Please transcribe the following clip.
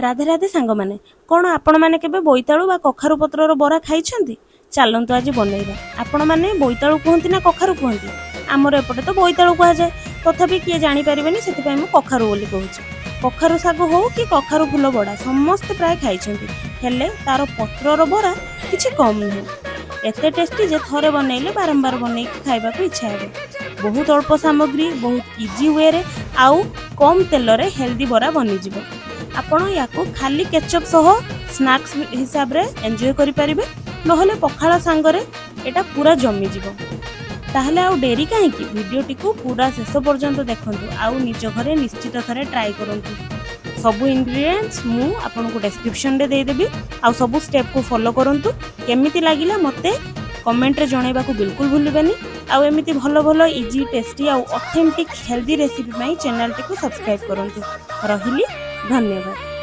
ରାଧେ ରାଧେ ସାଙ୍ଗମାନେ। କ'ଣ ଆପଣମାନେ କେବେ ବୋଇତାଳୁ ବା କଖାରୁ ପତ୍ରର ବରା ଖାଇଛନ୍ତି? ଚାଲନ୍ତୁ, ଆଜି ବନେଇବା। ଆପଣମାନେ ବୋଇତାଳୁ କୁହନ୍ତି ନା କଖାରୁ କୁହନ୍ତି? ଆମର ଏପଟେ ତ ବୋଇତାଳୁ କୁହାଯାଏ। ତଥାପି କିଏ ଜାଣିପାରିବେନି, ସେଥିପାଇଁ ମୁଁ କଖାରୁ ବୋଲି କହୁଛି। କଖାରୁ ଶାଗ ହଉ କି କଖାରୁ ଫୁଲ ବଡ଼ା, ସମସ୍ତେ ପ୍ରାୟ ଖାଇଛନ୍ତି। ହେଲେ ତାର ପତ୍ରର ବରା କିଛି କମ୍ ନୁହେଁ। ଏତେ ଟେଷ୍ଟି ଯେ ଥରେ ବନେଇଲେ ବାରମ୍ବାର ବନେଇକି ଖାଇବାକୁ ଇଚ୍ଛା ହେବ। ବହୁତ ଅଳ୍ପ ସାମଗ୍ରୀ, ବହୁତ ଇଜି ୱେରେ ଆଉ କମ୍ ତେଲରେ ହେଲ୍ଦି ବରା ବନିଯିବ। ଆପଣ ୟାକୁ ଖାଲି କେଚପ୍ ସହ ସ୍ନାକ୍ସ ହିସାବରେ ଏନ୍ଜୟ କରିପାରିବେ, ନହେଲେ ପଖାଳ ସାଙ୍ଗରେ ଏଇଟା ପୁରା ଜମିଯିବ। ତାହେଲେ ଆଉ ଡେରି କାହିଁକି? ଭିଡ଼ିଓଟିକୁ ପୁରା ଶେଷ ପର୍ଯ୍ୟନ୍ତ ଦେଖନ୍ତୁ ଆଉ ନିଜ ଘରେ ନିଶ୍ଚିତ ଥରେ ଟ୍ରାଏ କରନ୍ତୁ। ସବୁ ଇନଗ୍ରିଡ଼ିଏଣ୍ଟସ୍ ମୁଁ ଆପଣଙ୍କୁ ଡେସ୍କ୍ରିପସନ୍ରେ ଦେଇଦେବି ଆଉ ସବୁ ଷ୍ଟେପ୍କୁ ଫଲୋ କରନ୍ତୁ। କେମିତି ଲାଗିଲା, ମୋତେ କମେଣ୍ଟରେ ଜଣାଇବାକୁ ବିଲକୁଲ ଭୁଲିବେନି। ଆଉ ଏମିତି ଭଲ ଭଲ, ଇଜି, ଟେଷ୍ଟି ଆଉ ଅଥେଣ୍ଟିକ୍ ହେଲ୍ଦି ରେସିପି ପାଇଁ ଚ୍ୟାନେଲଟିକୁ ସବସ୍କ୍ରାଇବ୍ କରନ୍ତୁ। ରହିଲି, ଧନ୍ୟବାଦ।